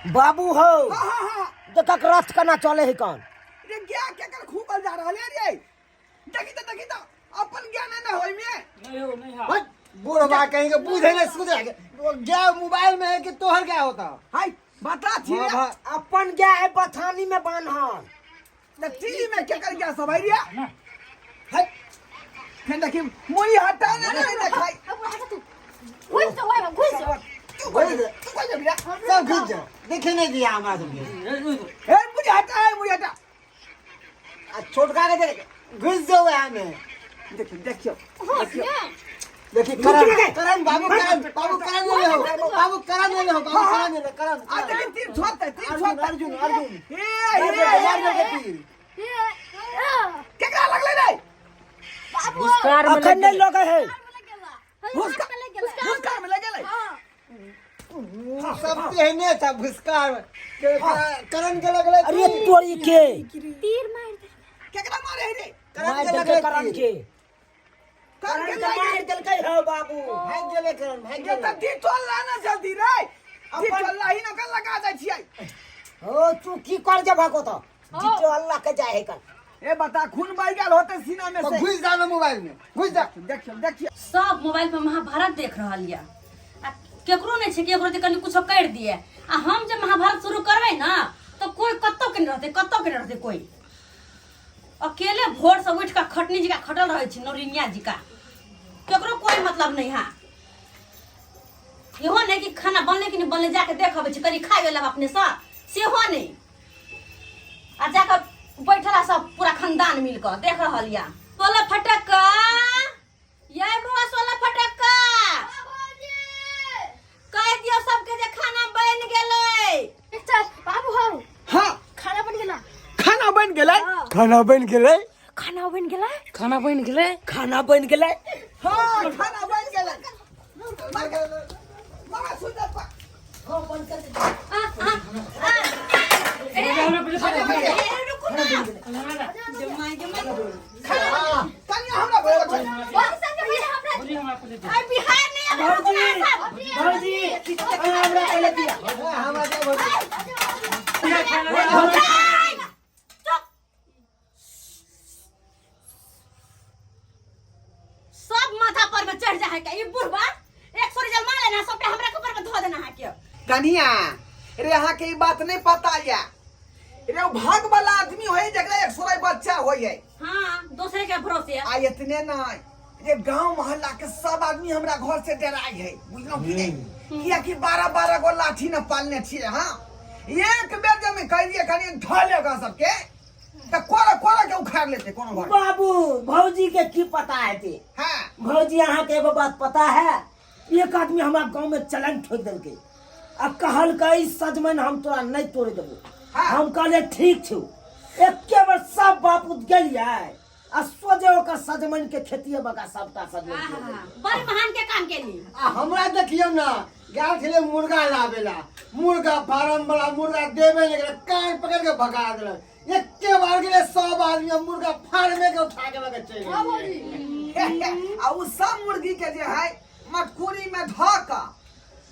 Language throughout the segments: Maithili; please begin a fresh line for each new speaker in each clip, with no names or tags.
बाबू हो।
हाँ हाँ हाँ।
देखक रथ केना चले है कौन।
रे गाय केकर खूबल जा रहल है रे? देखी तो, देखी तो, अपन ज्ञान ना होय में।
नहीं हो, नहीं हा।
हट, बूढ़वा कहीं के बुझे नहीं सुधे के। वो गाय मोबाइल में है कि तोहर गाय होता?
हाय बता छी रे।
हाँ, हाँ।
अपन गाय है बथानी में बान्हल।
त टीवी में केकर गाय सब है रे?
ना।
हाय फिर देखी मुई हटा ना नहीं देखाई।
अब हटा तू, घुस जा ओहिमे, घुस जा।
तू कोई, तू कोई जब रे?
सब घुस जाओ, देखे नहीं दिया हमरा सबके।
ए मुझे हटा है, मुझे हटा।
आ छोटका के देख, घुस जाओ यहाँ में।
देखियो, देखियो।
देखियो।
देखिए करण, करण बाबू, करण बाबू, करण ले हो बाबू, करण ले हो बाबू, करण ले, करण।
आ देखिए तीर छोड़ता है, तीर
अर्जुन,
छोड़ता है।
अर्जुन, अर्जुन।
ए, ए,
मार
ए,
दे तीर।
केकरा लगले रे?
बाबू।
भुसकार में
अखन
लग
नहीं
गेलै।
लगे है।
भुसका, भुसका में लगे।
सब तेहने था भुसकार के, करण के लगले।
अरे तोरी के।
तीर मार दे।
केकरा मारे है रे?
करण
मार
के
देलकै
लगले
करण
तीर।
के।
करण के
करण के मार
लगे।
देलकै हो बाबू।
भाग गेलै करण, भाग
ये त
गेलै।
तीर चल रहा ना जल्दी रे। तीर चल रहा ही ना कर लगा दै छियै।
हो तू की कर जब को तो जीतो अल्लाह के जाए है कल।
ए बता, खून बह गेल होते सीना में
तो
से।
घुस जा ना मोबाइल में, घुस जा।
देखियो, देखियो।
सब मोबाइल पर महाभारत देख रहल यऽ आ केकरो नहि छै केकरो जे कनि कुछो करि दिए। आ हम जे महाभारत शुरू करबै ने तऽ कोइ कतौ के नहि रहतै, कतौ के नहि रहतै कोइ। अकेले भोर से उठि कऽ खटनी जकाँ खटल रहै छी, नौरिनिया जकाँ, केकरो कोइ मतलब नहि है। इहो नहि कि खाना बनलै कि नहि बनलै, जाके देख अबै छी कनि खाइ लेब अपनेसँ, सेहो नहि। आ जाकऽ बैठल आ सब पूरा खानदान मिल कऽ देख रहल यऽ। 16 फटक्का ये बौआ, 16 फटक्का कहि दियौ सबके जे खाना बनि गेलै।
चल बाबू हौ।
हाँ।
खाना बन गेला।
खाना बन गेलै।
खाना बन गेलै।
खाना बन गेला।
खाना बनि गेलै।
खाना बनि गेलै।
हाँ खाना बन गेलै। बाबा सुन जा पा।
आ, आ, आ। ए, ए, रुकू ना। जमाई, जमाई।
कनिया हमरा बोले।
बाबू संगे पहिले हमरा।
बोली हमरा पहिले दे।
आइ बिहार नहि आबै, रुकू ना सब।
भौजी, हमरा पहिले दिया।
हमरा दे भौजी।
चुप। सब माथा पर में चढ़ जा है के ई बुढ़बा 100 जलमा लेना, सबटा हमरा के ऊपर में धो देना है के।
कनिया रे, अहाँ के ई बात नहीं पता या रे, ओ भाग वाला आदमी होय जकरा 100 बच्चा होय है।
हाँ, दूसरे के भरोसे।
आ इतने नहीं रे, गांव मोहल्ला के सब आदमी हमरा घर से डराई है, बुझलौं कि नहीं? कियाकि 12-12 गो लाठी न पालने छियै। हाँ, एक बेर जब हम कह दिए कनि धऽ ले ओकरा सबके तऽ कोरा कोरा के उखाड़ लेते कोनो घर।
बाबू, भौजी के की पता है ते?
हाँ।
भौजी, अहाँ के एगो बात पता है? एक आदमी हमरा गांव में चलन ठोक देलकै आ कहलकै सजमनि हम तोरा नहीं तोड़े देबो।
हाँ।
हम कहलियै ठीक छौ। एके बेर सब बापूत गेलियै आ सोझे ओकर सजमनि के खेतिए बका सबटा सजमनि तोड़ देलकै।
बड़ महान के काम केली।
आ हमरा देखियौ ना, गेल छलै मुर्गा लाबेला, मुर्गा फार्म वाला मुर्गा देबे नहीं केलक, कान पकड़ के भगा देलक। एके बार गेलै सब आदमी आ मुर्गा फार्मे के उठा के लऽ के चलि गेलै।
आ उ सब मुर्गी के जे है मटकुरी में धऽ कऽ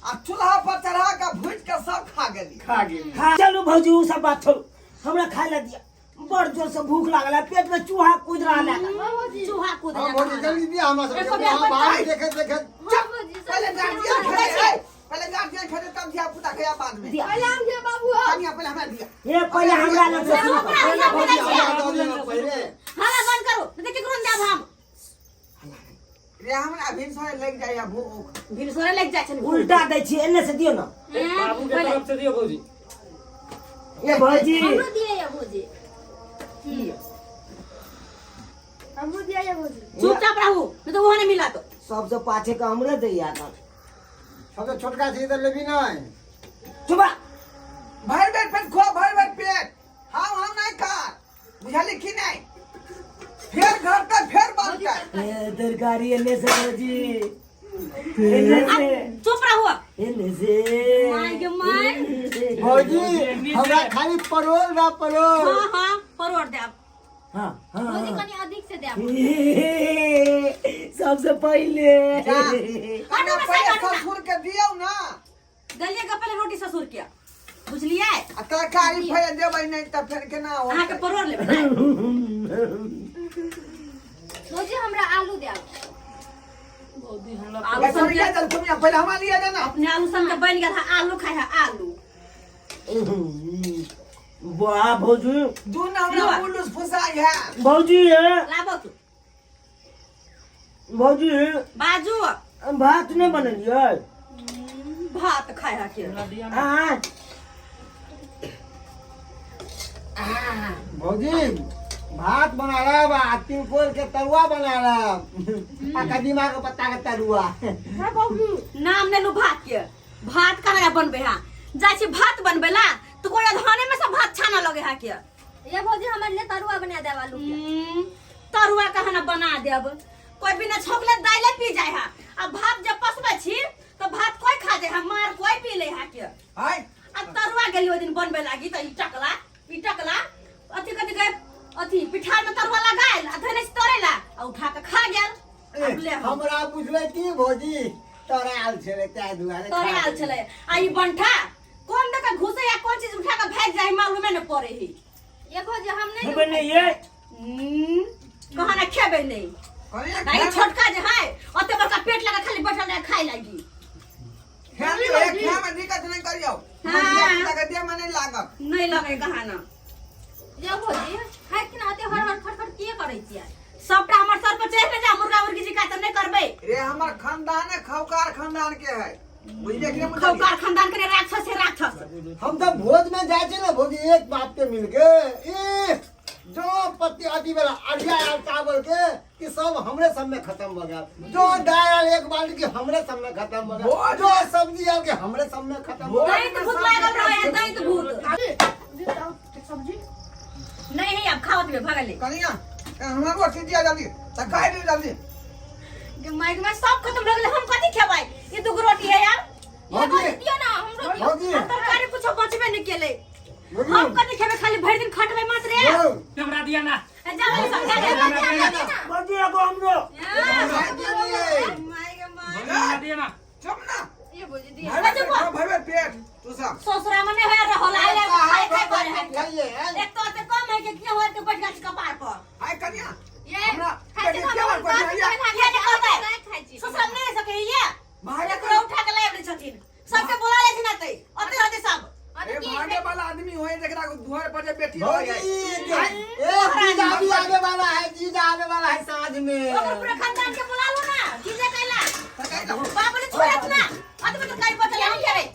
आ चूल्हा पर चढ़ा कऽ भूजि कऽ सब खा गेली।
खा गेली।
हाँ, चलू भौजी, उ सब बात छोड़ू, हमरा खाय ला दिया, बड़ जोर से भूख लागल है, पेट में चूहा कूद रहा है।
चूहा कूद
हाँ भौजी, जल्दी दिया हमरा सबके।
एको बेर
वहाँ बाहर देखे देखे।
चुप, पहले गार्जियन खेते है, पहले गार्जियन खेते तब धिया पुता खाया बाद में।
दिया।
पहिले हम जे बाबू हौ।
कनिया पहले हमरा दिया।
ये पहले हमरा लग से शुरू कर।
पहिले भौजी हमरा दऽ दिअ ना पहिले।
हाला बंद करू, नहीं तो केकरो नहीं देब हम।
रे हमरा भिनसरे लागि जाइया भूख।
भिनसरे लागि जाइ छनि भूख।
उल्टा दै छी, एने से दियौ ना।
बाबू के तरफ से दियौ भौजी।
ए भौजी।
हमरो दिए या भौजी, हमरो दिए या भौजी।
चुपचाप रहू, नहीं तो वो नहीं मिला तो।
सबसे पाछे के हमरे दैया तक।
सबसे छोटका छी तऽ लेबी नहि?
चुपा।
भरि भरि पेट खो, भरि भरि पेट। हम नहीं खा, बुझली कि नहीं? फेर घर तक फेर बनतै।
ए तरकारी एने से भौजी, एने से।
चुप रहू।
एने से।
माय गे my.
भौजी, हमरा खाली परोल ना परोल।
हाँ हाँ, परोड़ देब।
हाँ हाँ।
भौजी, कनि अधिक से देब।
सबसे पहले
जा।
हटो
कनिया
ना,
पहिले
साइड हटो ना।
ससुर के दियौ ना।
गलिए के पहले रोटी ससुर के। बुझलियै?
आ तरकारी फेर देबै नहि तऽ फेर केना होतै?
अहाँके परोड़ लेबै ने?
भौजी हमरा आलू देब।
भौजी हमरा
आलू
ए,
सन
सरिया
के
चल तुम यहाँ पहिले हमरा लिया देना।
अपने आलू सन के बनि गेल है, आलू खाइ है आलू।
वाह भौजी।
दू न हमरा
लुआ।
बुलुस फुसाई है।
भौजी
लाबो तू।
भौजी
बाजू।
भात नहि बनेलियै?
भात खाइ है के।
हमरा दिया ना।
आँय
भौजी भात बना रहा आ तिलकोर के तरुआ बना रहा आ कदीमा के पत्ता के तरुआ।
नाम ने लू भात के। भात कहाँ बनबे है? जाइ छी भात बनबे ला तो कोई अधाने में सब भात छाना लगे है के।
ये भौजी हमर ले तरुआ बना देब आलू के।
तरुआ कहाँ ना बना देब, कोई बिना छौंकले दाइले पी जाए है। आ भात जब पसबै छी तो भात कोई खा जाए है, मार कोई पी ले है के।
आय
आ तरुआ गेली ओहि दिन बनबे लागी त ई टकला ई टकला अथी कथी कहे अथी पिठार में तरुआ लगायल आ धने से तरेला आ उठा के खा गेल।
ए,
अब ले हम।
हमरा बुझले की भौजी तोरा आयल छलै ताहि दुआरे
तोरे
खा
आयल छलै। आ ई बंठा कोन दऽ के घुसे या कोन चीज उठा के भागि जाय मालूमे ने पड़े ही।
ये भौजी हम नहीं
खेबै नहि ये।
कहाँ ना खेबै नहि।
कनिया
आ ई छोटका जे है ओते बड़का पेट लगा खाली बैठल रहे खाय लागी।
खाय लियौ, एक खाय में दिक्कत नहीं करियौ।
हाँ।
धिया-पुता के देह में नहीं लागत।
नहीं लगे कहाँ ना।
ये भौजी खाइत कि ना ओते हर हर खट खट किए करै छियै?
सबटा हमर सर पर चढ़ि ने जा, मुर्गा मुर्गी जी का तऽ नहि करबै।
रे हमर खानदान खौकार खानदान के है, बुझलियै कि नहि बुझलियै?
खौकार खानदान के नहि, राक्षस है राक्षस।
हम तऽ भोज में जाइ छी ने भौजी एक बाप के मिल के ए जो पति अथी वाला अरिया आयल चावल के कि सब हमरे सब में खत्म हो गया, जो दाल आयल एक बाल्टी के हमरे सब में खत्म हो गया,
भोज
जो सब्जी आयल के हमरे सब में खत्म हो गया।
दैत भूत लागल रहे है, दैत भूत।
सब्जी
नहीं है अब खाओ तुम्हें भगले।
कनिया हमरा रोटी दिया जल्दी त खाइ लियौ जल्दी।
माइक में सब खत्म भऽ गेलै, हम कथी खेबै? ई दूगो रोटी है यार।
ये भौजी दियौ ना हमरो दियौ।
भौजी
आ तरकारी कुछो बचबे नहि केलै।
भौजी
हम कथी खेबै? खाली भरि दिन खटबै मात्र रे।
हमरा दिया ना।
जाओ सब जा जा।
भौजी एगो हमरो।
माय गे माय।
हमरा दिया ना।
चुप ना।
ये भौजी दियौ।
भरबे पेट, भरबे पेट तू सब।
ससुरा में नहीं होय रहल आइले खाय खाय करे है।
खाइए
एक तो ओते कम है कि किया होय के बैठ गेल छै कपार पर।
आय कनिया
ये
हमरा
खाइ छी
पेट के
हम
बार
बात
कर दिया।
कहना
किया नहि कहबै?
नहि खाइ छी।
ससुरा में नहीं रह सकै ये।
भागे
एकरो उठा के लाबि दै छथिन, सबके बोला लै छै ना तै ओते रहतै सब।
ए भागे वाला आदमी होय जकरा दुआर पर जे बेटी रहे
भौजी ए जीजा भी आवे वाला है, जीजा आवे वाला है साँझ में।
ओकर पूरा खानदान के बोला लो ना जीजा कैला
त कहि दो।
बाप ने छोड़त ना अत में तरकारी बचल हम खेबै।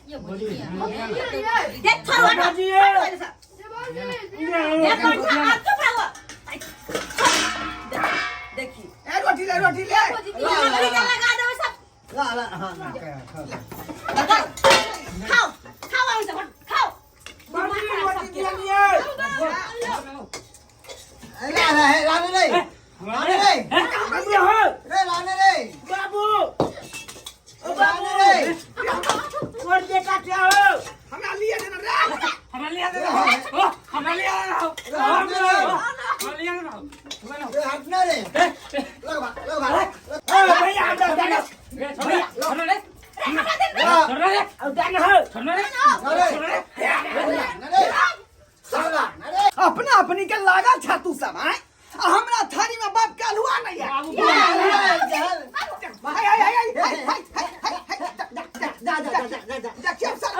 ये भौजी दियौ।
देख छोड़ो हटो।
भौजी
हटो एने से।
ये
देख बंठा, आप चुप रहो। आई, छोड़। देख, देखी
ए रोटी ले रोटी ले।
भौजी दियौ।
लकड़ी के लगा देबै सब।
ला ला हाँ ला,
खाओ खाओ खाओ अहीं सब खाओ।
भौजी रोटी दियलियै।
ला ला है लाने रे लाने रे
हमरो हो
रे लाने रे
बाबू ओ
लाने
बाबू
रे
तोर बेटा क्या हो?
हमरा लिए देना रे।
हमरा लिया दे ओ हमरा लिया दे
लाने रे
हमरा लिया दे
रे हटना रे लग भा लग भा
ए भैया हमरा दाना
रे छोड़ छोड़ रे
ला
छोड़ रे
अब दाना हो।
छोड़ रे
रे रे ला रे
अपना अपनी के लागल छा तू सब आय आ हमरा थारी में बाप के अलुआ नहीं है।
बाबू
हाय हाय हाय हाय हाय हाय हाय हाय
जा जा जा जा जा
देखियो सर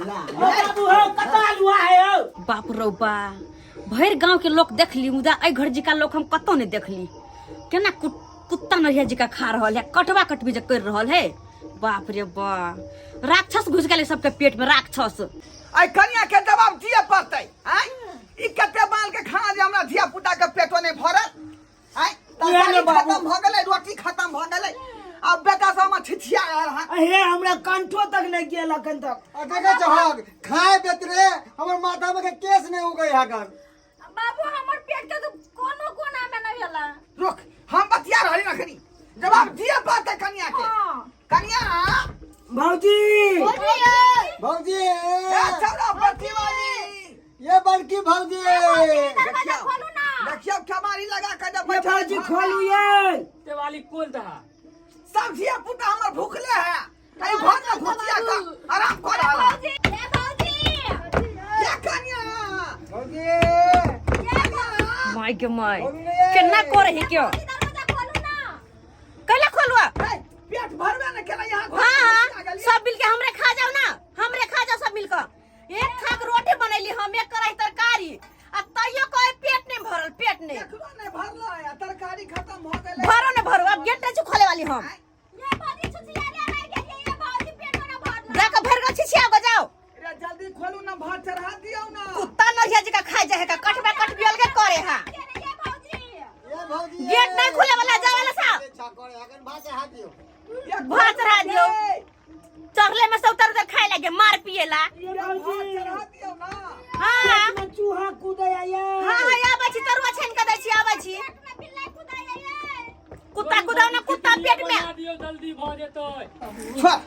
ला
ओ बाबू हो कतऽ आलुआ है हो?
बाप रौ बा, भरि गांव के लोक देखली मुदा एहि घर जिका लोक हम कतौ नहि देखली। केना कुत्ता नहिया जिका खा रहल है, कटवा कटबी जे कर रहल है। बाप रे बा, राक्षस घुस गेलै सबके पेट में राक्षस।
आइ कनिया के जवाब दिए पड़तै। आय ई कते बाल के खाना जे हमरा धिया पुता के पेटो नहीं भरल। आय
किया ने
तरकारी
बाबू?
खत्म भ गेलै, रोटी खत्म भ गेलै, अब बेटा सब हमरा छिछिया रहल हन।
अहे हमरा कंठो तक नहीं गेल अखन तक।
आ देखे चहक खाए बेतरे हमर माथा में के केस नहीं उगै हकन।
बाबू हमर पेट के तो कोनो कोना में नहीं होला।
रुक हम बतिया रहली अखनी, जवाब दिए पड़तै कनिया के।
हाँ।
कनिया
भौजी
भौजी
ए छौड़ा बत्ती वाली
ये बड़की भौजी
दरवाजा खोलू ना।
देखियो केवाड़ी लगा के जब
ये
बैठल
भौजी
है।
खोलू ये।
ते वाली कोल दहा
सब धिया पुता हमर भूखले है, कहीं घर में घुसिया के आराम कर रहल है।
भौजी ए भौजी
गे माय केना करे है क्यों
दरवाजा खोलू ना
कैला खोलुआ
ए, पेट भरबे ने केला यहाँ घर
हाँ
में
हाँ
घुसिया गेलियै।
सब मिलके हमरे खा जाओ ना हमरे खा जाओ सब मिलके एक थाक रोटी बनैली हम एक कढ़ाई तरकारी आ तैयो कहे पेट नहीं भरल पेट नहीं
केकरो नहीं भरलो है तरकारी खत्म हो गेलै
भरो ने भरो अब गेट नहीं खोले वाली हम
ये भौजी छुछिया ले रह गेलियै ये भौजी पेट में भरल
जाके भर गल छिछिया गो जाओ
रे जल्दी खोलू ना भात चढ़ा दियौ ना
कुत्ता नरिया जका खाए जाए का कटबा कटबी अलगे करे हा
ये भौजी
ए भौजी
गेट नहीं खुले वाला जाओ वाला साहब।
छाकर अखन भात चढ़ा दियौ
ये
भात चढ़ा दियौ।
ए,
चढ़ले में से उतर उतर खाए लगे मार पिएला
ये
भात
भौजी
चढ़ा दियौ ना
हाँ
पेट में चूहा कूदे आये
हाँ हाँ आबै छी तरुआ छानि के दै छी आबै छी
पेट में बिल्ला कुदाय ये
कुत्ता कुदाओ ना कुत्ता पेट में
बना दियौ जल्दी भऽ जेतै
छोड़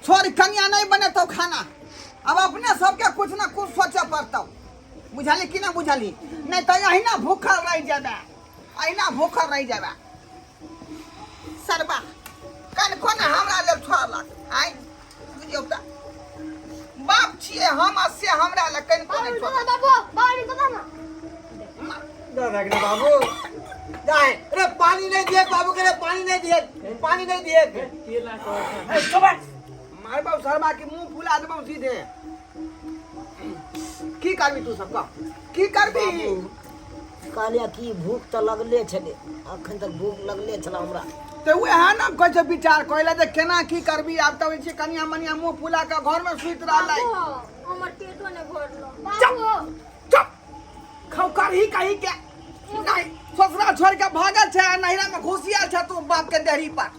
छोड़ कनिया नहीं बनेतौ खाना अब अपने सबके कुछ ना कुछ सोचे पड़तौ बुझली कि ना बुझली नहीं तो अहिना भूखल रह जेबे अहिना भूखल रह जेबे सरबा कनको ने हमरा लेल छोड़लक आइ बुझियौ तऽ बाप छियै हम आ से हमरा लए कनिको नहि छोड़लक
बाबू बाबू बाबू ना
दादा के बाबू जाए अरे पानी नहीं दिए बाबू के रे पानी नहीं दिए पानी नहीं दिए
केला कहै
ए, चुप
मारबौ सरबा के मुंह फुला देबौ सीधे की करबी तू सब कह की करबी
कहलियै कि भूख तऽ लगले छलै अखन तक भूख लगले छलै हमरा
तऽ उएह ने कहै छै विचार कहै लए जे केना की करबी आब तऽ छै कनिया मनिया मुंह फुला कऽ घरमे सुति रहलै
बाबू हमर पेटो ने भरलो बाबू
चुप खौकरही कही के नहीं ससुरा छोड़ के भागल छै आ नैहरा में घुसियल छै तू बाप के देहरी पर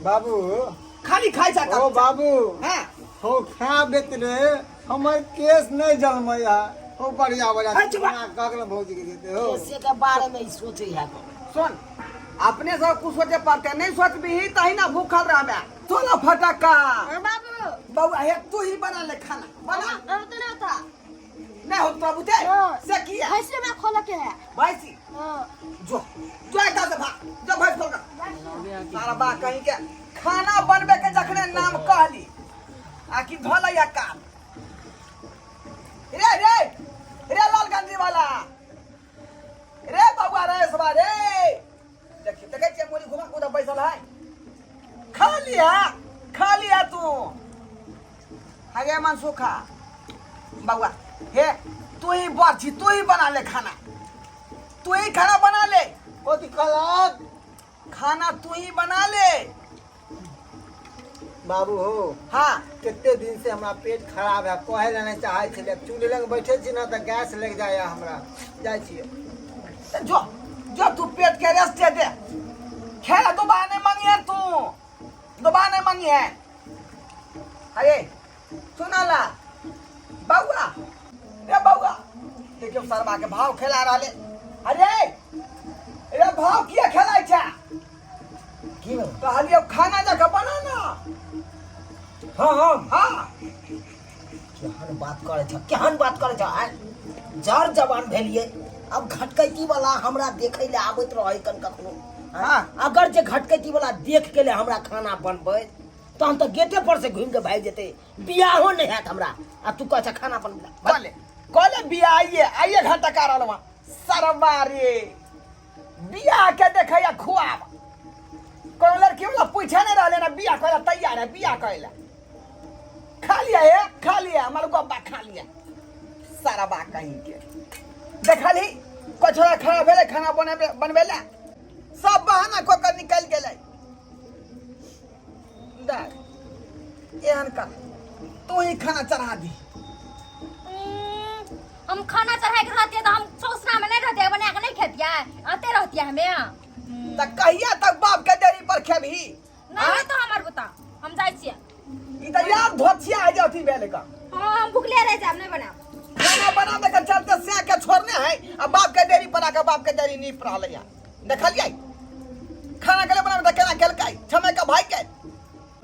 बाबू
खाली खाइ छै
ओ बाबू
हाँ
हो खा बेतरे हमर केस नहीं जलमै है हो बढ़िया बढ़िया
हट चुप।
कह भौजी के देते हो
कैसे के बारे में ई सोचे है
सुन अपने सब कुछ सोचे पड़ते नहीं सोचबी तही ना भूखल रहबे चलो फटक्का
बाबू
बउआ हे तू ही बना ले खाना बना
हम तो ना था
नहीं हो तो बुझे
हाँ।
से किया
भैंस में खोल के है
भैंसी
हां
जो जो एक से भाग जो भैंस खोल कर सारा बा कहीं के खाना बनबे के जखने नाम कहली आ कि धोल या काम रे रे रे लालगंजी वाला रे बउआ रे सवा रे देखी देखै छियै मोरी घुमा कूदा बैसल है खा लिया खा लिया तू हगे मन सुखा बउआ हे तू ही बड़ छी तू ही बना ले खाना तू ही खाना बना ले
कथी कहलक
खाना तू ही बना ले
बाबू हो
हाँ
कते दिन से हमरा पेट खराब है कहे ला नहीं चाहे छलै चूल्हे लग बैठे छी ना तऽ गैस लग जाए हमरा जाइ छियै
तो जो जो तू पेट के रेस्ट दे दे खेला दोबारा नहीं मांगी है तू दोबारा नहीं मांगी है अरे सुना ला बउआ रे बउआ देखियो शर्मा के भाव खेला रहले अरे रे भाव किया खेलाय छै
की भेल?
कहलियो खाना जाके बना ना
हाँ हाँ
हाँ
केहन बात करै छ केहन बात करै छ आय जर जवान भेलियै अब घटकैती वाला हमरा देखै ले आबैत रहै कन कखनो
हाँ।
अगर जे घटकैती वाला देख के ले हमरा खाना बनबै तहन तऽ गेटे पर से घुमि के भागि जेतै बियाहो नहि हैत हमरा आ तू कहै छ खाना बनबै
कहले कहले बिया आइए आइए घंटा का रहलवा सरवा रे बिया के देखैया खुआब कोनो लड़की वाला पूछे नहीं रहले ना बिया कहला तैयार है बिया कहला खा लिया हे खा लिया हमार गब्बा खा लिया सारा बा कहीं के देखली कछोड़ा खड़ा भेलै खाना बनेबे बनबे ला सब बहाना कऽ के निकलि गेलै देख एहन कर तू ही खाना चढ़ा दी
हम खाना चढ़ाई के रहतियै तऽ हम ससुरा में नहीं रहतियै बना के नहीं खेतियै आते रहतियै हमे
तऽ कहिया तक बाप के देरी पर खेबही
नहीं
आँय?
तो हमर बुता हम जाइ छियै
ई तऽ यार धोथिया है जे अथी भेल का
हाँ हम भुखले रह जाब नहीं बनाब
खाना बनाबे के चलते से के छोड़ने है आ बाप के देरी पर आके बाप के देरी नीप रहलै है देखलियै खाना के लिए बनाबे तऽ केना केलकै छमे के भाई के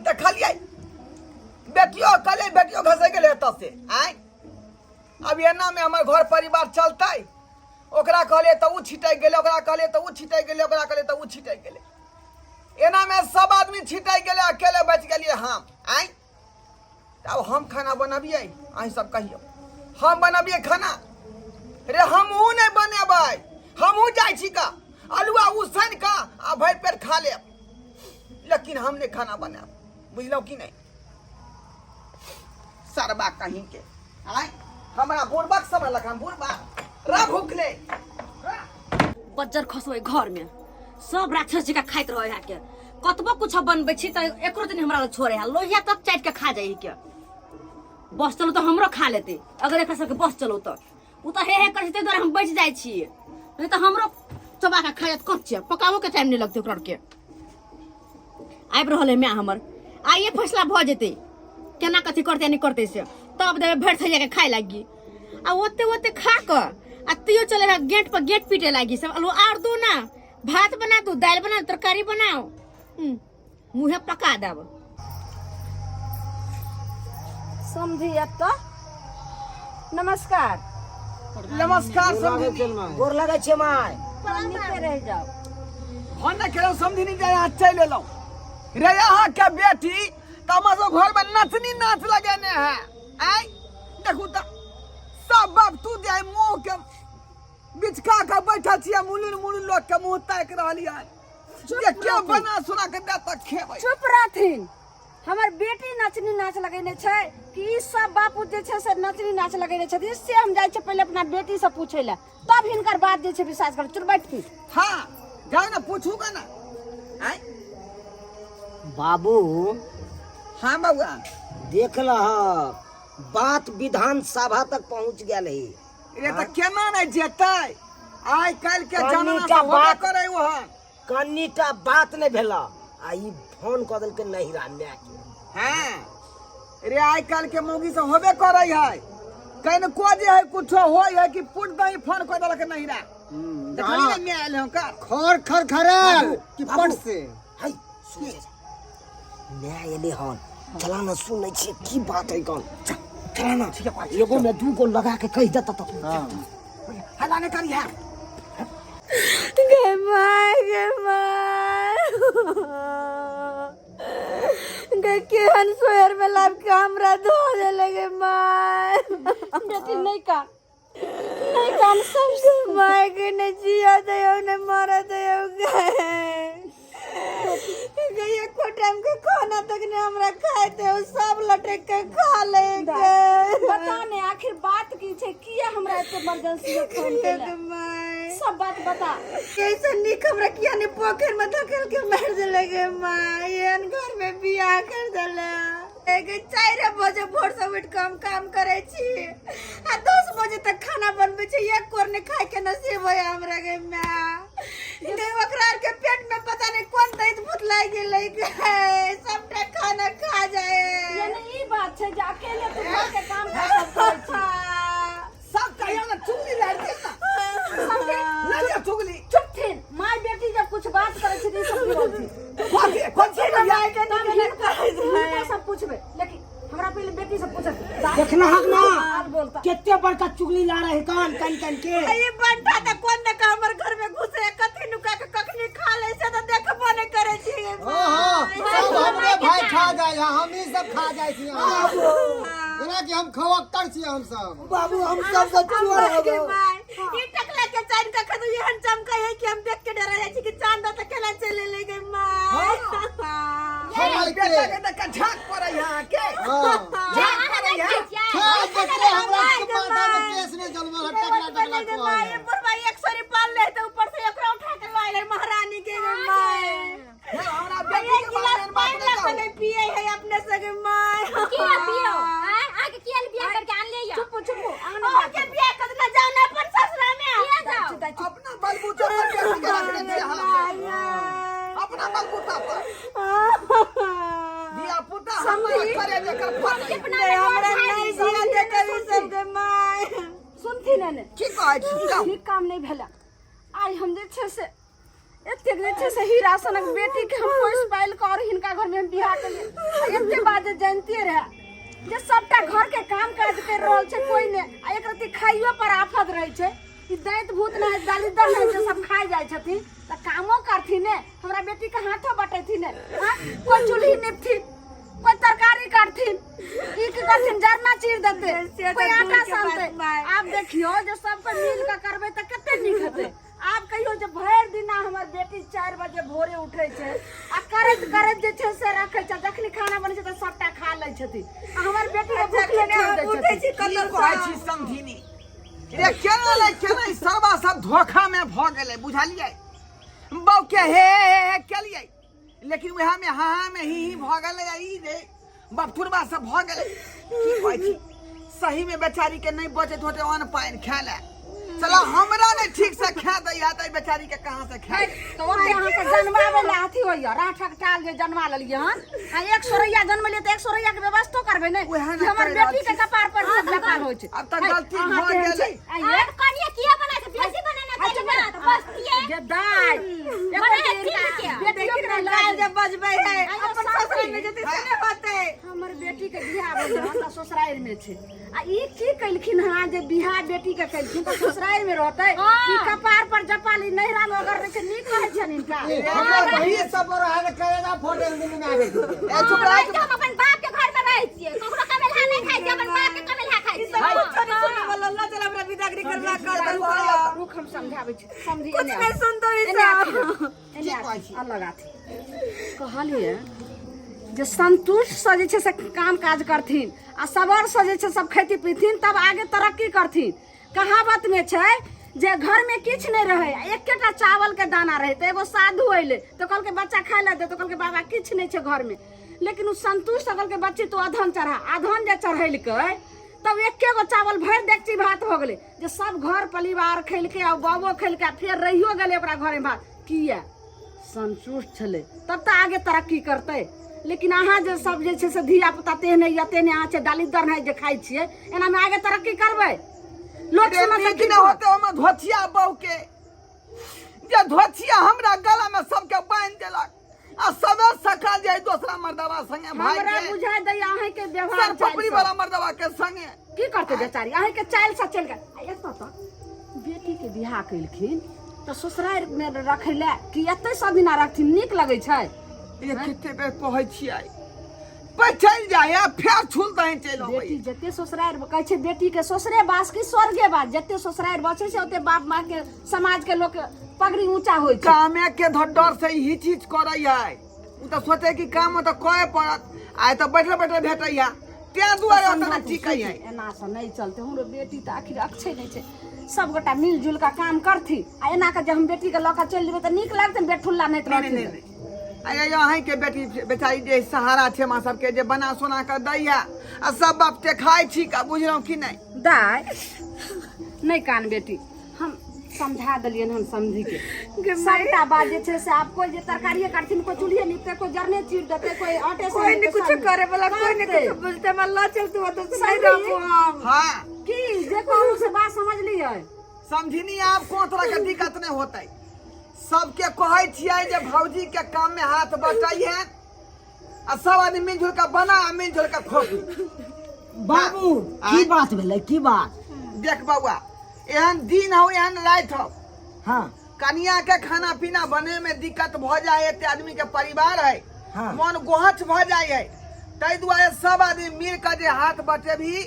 देखलियै बेटियो कहलियै बेटियो घसै गेलै एतऽ से आँय अब एना में हमर घर परिवार चलतै ओकरा कहलियै तऽ उ छिटकि गेलै ओकरा कहलियै तऽ उ छिटकि गेलै ओकरा कहलियै तऽ उ छिटकि गेलै एना में सब आदमी छिटकि गेलै अकेले बचि गेलियै हम आँय तऽ आब हम खाना बनबियै अहीं सब कहियौ हम बनबियै खाना रे हम उ नहि बनेबै हमहूँ जाइ छी का आलुआ उसैन का आ भरि पेट खा लेब, लेकिन हम नहि खाना बनायब, बुझलहुँ कि नहि? सरबा कहीं के आय हमरा बुढ़बक समझलक, हम बुढ़बा रा भूखले
बज्जर खसबै घर में सब राक्षस जकाँ खाइत रहे है के। कतबो कुछ बनबै छी तऽ एको दिन हमरा लग छोड़े है, लोहिया तक चाटि के खा जाइ के। बस चलो तऽ हमरो खा लेते अगर एकरा सबके बस चलो तऽ। ओ तऽ हे हे करै छै ताहि दुआरे हम बचि जाइ छियै, नहि तऽ हमरो चबा के खा जायत कच्चे, पकाबो के टाइम नहि लगतै ओकरा के। आबि रहल है माय हमर, आइए फैसला भऽ जेतै केना कथी करतै नहि करतै से, तब देबै भरि थैया के खाय लागी। आ ओते ओते खा कऽ आ तैयो चले है गेट पर गेट पीटे लागी सब, आलू आर दो ना, भात बना दू, दालि बना, तरकारी बनाओ, मुँहे पका देब।
समझी एतऽ नमस्कार।
नमस्कार समझी।
गोर लगै छै माय।
नीके रहि जाओ।
हम नहि खेलहुँ समझी, जे यहाँ चलि एलहुँ रे। अहाँ के बेटी तऽ हमर सब घर में नचनी नाच लगेने है। आय देखू तऽ सब बाप तू जे मुँह के बिचका के बैठल छियै, मुलुन मुलुन लोक के मुँह ताकि रहलियै जे के बना सुना के दे तक खेबै।
चुप रहथिन। हमर बेटी नचनी नाच लगेने छै कि ई सब बापू जे छै से नचनी नाच लगेने छथिन, से हम जाइ छियै पहिले अपना बेटी से पूछै लए, तब हिनकर बात जे छै विश्वास कर। चुप बैठथिन।
हाँ जाओ ना पूछू का ना। आय
बाबू।
हाँ बउआ।
देख लह बात विधान सभा तक पहुंच गेल है।
रे तऽ केना नहि जेतै, आइ काल्हि के
कनिटा
जमाना से होबे
बात-
करे वहाँ।
कनिटा बात नहि भेला आ ई फोन कऽ देलकै नहिरा माय के।
हाँ रे आइ काल्हि के मौगी सब होबे करे है, कनिको जे है कुछो होय है कि पुट दही फोन कऽ देलक नहिरा। देखली ने माय आयल हँ का
खर खर खरल कि
बाबू।
पट से।
है सुन जा माय एलै हन, चला ना सुनै छियै की बात है कौन, चला ना एगो में दू गो लगा के कहि देता तो।
हल्ला नहि करी है।
गे my, गे my, गे केहन सोयर में लाब के हमरा धो देले गे my. बेटी नहीं का नहीं काम सब my के ने जिया दयो ने मारा दयो गे। गे एको टाइम के खाना तक ने हमरा खाए दे, सब लटक के खा ले गे। बता ने आखिर बात की छै, किया हमरा एते इमरजेंसी में फोन केला, सब बात बता। कैसे निक हमरा किया ने पोखर में धकेल के मार देले गे माँ, एहन घर में बियाह कर देले। 4 बजे भोर से उठ के हम काम करे छी आ 10 बजे तक खाना बनबे छी, एक कोर ने खाए के नसीब होय हमरा गे माँ। गे ओकरा आर के पेट में पता नहीं कौन दैत भूत लागि गेलै गे, सबटा खाना खा जाए। यानी ई बात छै जे अकेले तू घर के काम काज सब करै छी।
सब कहियो ना चुगली लड़ दे ना। ना लिया चुगली।
चुप थिन माय बेटी, जब कुछ बात करै छै तऽ ई सब की बोलथिन?
कौन सी कौन सी भैया?
तब हिनका सब पूछबै, लेकिन हमरा पहिले बेटी से पूछत।
देखना हक ना
आर बोलता
केते बड़का चुगली ला रहे कान कान कान के।
ई बंटा त कोन ने का हमर घर में घुसे, कथी नुका के कखनी खा ले से त देखबो नहीं करे छी।
हाँ, सब हमरे भाई खा जाए है, हम ही सब खा जाए छी जेना कि हम खवक्कर छी हम सब।
बाबू हम सब के चोर हो गए।
ई टकला के चांद का खदु एहन चमकै है कि हम देख के डरा जाय छी कि चांद त केना चले ले गे माय।
हमर बेटा के तऽ झाक पड़ै है अहाँके।
हाँ।
झाक पड़ै है।
खा देखले हमरा के माथा में केस नहीं जलमल है, टकला टकला कहै है।
बुढ़वा 100 रुपया ले त ऊपर से एकरा उठा के लाइल महारानी के गे माय।
हे, हमरा बेटी
एक
के बारे
गिलास
में बात
पानी
नहि
ला
कहू।
नहीं पिए है अपने से गे my.
किया पियो आय आके किया बियाह करके आन ले या?
चुप चुप ओ के बियाह करना जाओ ना अपन ससुरा में।
किया जाओ?
अपना बलबूता पर बेटी के रखने छियै अहाँ, अपना बलबूता पर धिया पुता हमरा करे जेकर फटे।
हमरा नहीं जिया दे कभी सब गे my. सुनथिन ने
की कहै छी कहू।
ठीक काम नहीं भेला। आइ हम जे छै से एतेक जे छै से हीरा सनक बेटी के हम पोसि पालि कऽ और हिनका घर में हम बियाह केलियै, एते बात जे जनिते रहे जे सबटा घर के काम काज करि रहल छै कोइ नहि, आ एक रत्ती खाइयो पर आफत रहै छै। ई दैत भूत नहि दलिदर नहि जे सब खाइ जाइ छथिन तऽ कामो करथिन ने, हमरा बेटी के हाथो बटेथिन ने। हाँ, कोइ चूल्ही निपथिन, कोइ तरकारी काटथिन, ई की करथिन जरना चीर देते, कोइ आटा सानते। आब देखियो जे सब कोइ मिल के करबै तऽ कते नीक हेतै।
कहियो जे भरि दिना हमर बेटी 4 बजे भोरे उठै छै आ करैत करैत जे छै से रखै छै, जखनी खाना बनै छै तऽ सबटा खा लै छथिन आ हमर बेटी के भूखले छोड़ि दै
उठै
छथिन।
छी
की
कतौ
कहै छी समधिनी रे, केना लै केना ई सरवा सब धोखा में भऽ गेलै, बुझलियै? बौ के हे हे हे केलियै, लेकिन वएह में हाँ हाँ में ही ही भऽ गेलै आ ई रे बपथुरबा सब भऽ गेलै। की कहै छी, सही में बेचारी के नहि बचैत होतै अन्न पानि खाय लए। चला हमरा नहि ठीक से खा दैया तऽ बेचारी के कहाँ से खाय?
तऽ ओते अहाँके जनमाबै लए अथी होइया, राठक टाल जे जनमा लेलियै हन आ 100 रुपैआ जनमेलियै तऽ 100 रुपैआ के व्यवस्थो करबै ने
उएह ने
कि हमर
कहि रहल
बेटी के
छी।
कपार पर से व्यापार होइ छै।
आब तऽ
है,
गलती
अहाँ
भऽ
केहन
गेलै।
छी? आइये।
आब कनिया किया बना छै? बेसी बनाना
अच्छा,
चाही ना तऽ बस किए
गे दाइ, एको
बना
दिन
ठीक
का
किया?
बेटियो के
देखी
लाज
काल जे बजबै है
आइयो
अपन
सब
ससुर में जेतै से नहि होतै।
हमर बेटी के बियाह भेल हन तऽ ससुरारि में छै आ ई की केलखिन हँ जे बियाह बेटी के केलखिन तऽ ससुरारि में रहतै
हाँ।
ई कपार पर जपाली नैहरा में अगर रहै छै, नीक कहै छनि हिनका।
हमरा बहिन सब बड़ है करेगा फोटे दिन में आबे।
ए चुप रह।
हम अपन बाप के घर में रहै छियै, ककरो कमेलहा नहि खाइ छियै, अपन बाप के कमेलहा खाइ
ई
छियै।
सब कुछो नहीं सुने वाला। ला चल हमरा बिदागरी करला कर दू।
रुक, हम समझाबै छी समझी।
कुछ
एने
नहीं सुनतो ई
एने आथी
सब।
रह, एने आथी, अलग आथी। कहलियै जे संतुष्टसँ जे छै से काम काज करथिन आ सबरसँ जे छै सब खेती पीथिन तब आगे तरक्की करथिन। कहावत में छै जे घर में किछु नहि रहै आ एकेटा चावल के दाना रहै तऽ एगो साधु अयलै तऽ कहलकै बच्चा खाय लए दे, तऽ कहलकै बाबा किछु नहि छै घर में, लेकिन ओ संतुष्ट कहलकै बच्ची तू अधन चढ़ा। अधन जे चढ़ेलकै तब एके गो चावल भरि डेकची भात हो गेलै जे सब घर परिवार खेलकै आ बाबो खेलकै आ फेर रहियो गेलै ओकरा घरमे भात। किया? संतुष्ट छलै तब तऽ आगे तरक्की करतै। लेकिन अहाँ जे सब जे छै से धिया पुता तेहने यऽ तेहने अहाँ छै दालिदर है जे खाइ छियै, एनामे आगे तरक्की करबै? लोक
रे
सुनत तऽ
नीक
की
नहि
कहत?
होतै ओहिमे धोथिया बहू के जे धोथिया हमरा गला में सबके बांधि देलक आ सबे सकाल जाय दोसरा मर्दवा संगे भाग
हमरा
के
बुझाइ दैया अहाँके व्यवहार
सर पपड़ी
चालि सँ।
वाला मर्दवा के संगे
की करतै बेचारी अहाँके चालि से चलि गेल। आ एतऽ तऽ बेटीके बियाह केलखिन तऽ ससुरारिमे रखै लए कि एतै सब दिना रखथिन? नीक लगै छै?
ये कते बेर कहै छियै पर चलि जाइ आ फेर छूल दही चलि अबै।
बेटी जते ससुरारि कहै छै बेटी के ससुरे बास कि स्वर्गे बास, जते ससुरारि बसै छै ओते बाप माँ के समाज के लोक पगड़ी ऊंचा होइ छै।
कामे के डर से हिच हिच करै है, उ तऽ सोचे कि काम तऽ करे पड़त, आइ तऽ बैठल बैठल भेटैया, तें दुआरे ओतना
समझू,
टिकै है।
एना से नहि चलते। हमरो बेटी तऽ आखिर अक्षय नहि छै, सब गोटा मिलजुल कऽ काम करथी आ एना के जे हम बेटी के लऽ कऽ चलि जेबै तऽ नीक लगतै? बेठुल्ला नहि
नहीं नहीं नहीं अरे यो अहीं के बेटी बेचारी जे सहारा छै माँ सबके जे बना सोना के दैया आ सब बाप ते खाइ छी का, बुझलहुँ कि नहि?
दाय नहि कान बेटी, हम समझा देलियनि हन समझी के सबटा बात जे छै से। आब कोइ जे तरकारिए काटथिन, कोइ चूल्हे निपतै, कोइ जरने चीर देतै, कोइ आटे
कोई नहीं कुछ करे वाला, कोई नहीं
करतै।
कुछ बोलते। हमरा ला चल तू ओतऽ से नहीं
समझी?
रहबो हम।
हाँ
की जे कहू से बात समझलियै?
समझिनी, आब कोनो तरह के दिक्कत नहि होतै। सबके कहै छियै जे भौजी के काम में हाथ बटै है आ सब आदमी मिलजुल के बना आ मिलजुल के खोपी।
बाबू की बात भेलै, की बात?
देख बौआ, एहन दिन हौ एहन राति हौ।
हाँ।
कनिया के खाना पीना बने में दिक्कत भऽ जाए, एते आदमी के परिवार है।
हाँ।
मन गोहच भऽ जाए है, ताहि दुआरे सब आदमी मिल के जे हाथ बटेबही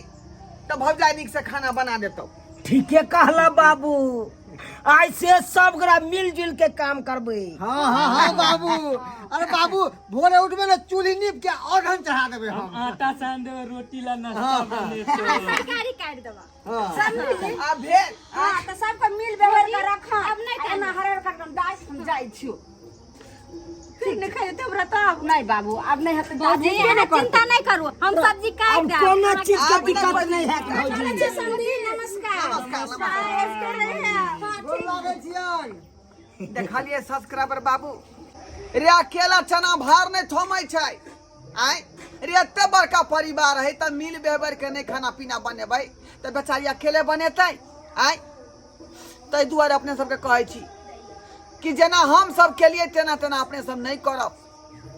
तऽ भौजाई नीक से खाना बना देतौ।
ठीके कहला बाबू, आइ से सब गोरा मिलजुल के काम करबै।
हाँ हाँ हाँ बाबू, अरे बाबू भोरे उठबे ने चूल्ही नीप के और ढंग चढ़ा देबे हम।
आटा सान देबै, रोटी ला नाश्ता बनेतै।
तरकारी काटि देबऽ।
समझी?
आ भेल।
हाँ तऽ सबके मिल व्यवहार के रख।
आब नहि।
एना हरर कर दाय, हम जाइ छियो।
फिर नहीं खाई हमरा तब।
नहीं बाबू, आब नहीं हेतै।
भौजी अहाँ चिंता नहीं करू, हम सब्जी काटि
अब
देब।
कोनो चीज के
आब
दिक्कत
नहि।
नहीं है भौजी।
समझी, नमस्कार।
नमस्कार नमस्कार।
गोर लागै छियनि।
देखलिए सब्सक्राइबर बाबू रे, अकेला चना भार नहीं थोमै छै। आय रे, एते बड़का परिवार है तऽ मिल बेबर के नहीं खाना पीना बनेबै तऽ बेचारी अकेले बनेतै? आय, ताहि दुआरे अपने सबके कहै छी कि जेना हम सब केलिए तेना तेना अपने सब नहीं करब।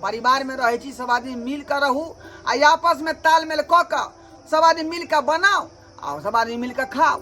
परिवार में रहै छी, सब आदमी मिल कऽ रहू आ आपस में तालमेल कऽ कऽ सब आदमी मिल कऽ बनाउ आ सब आदमी मिल कऽ खाउ।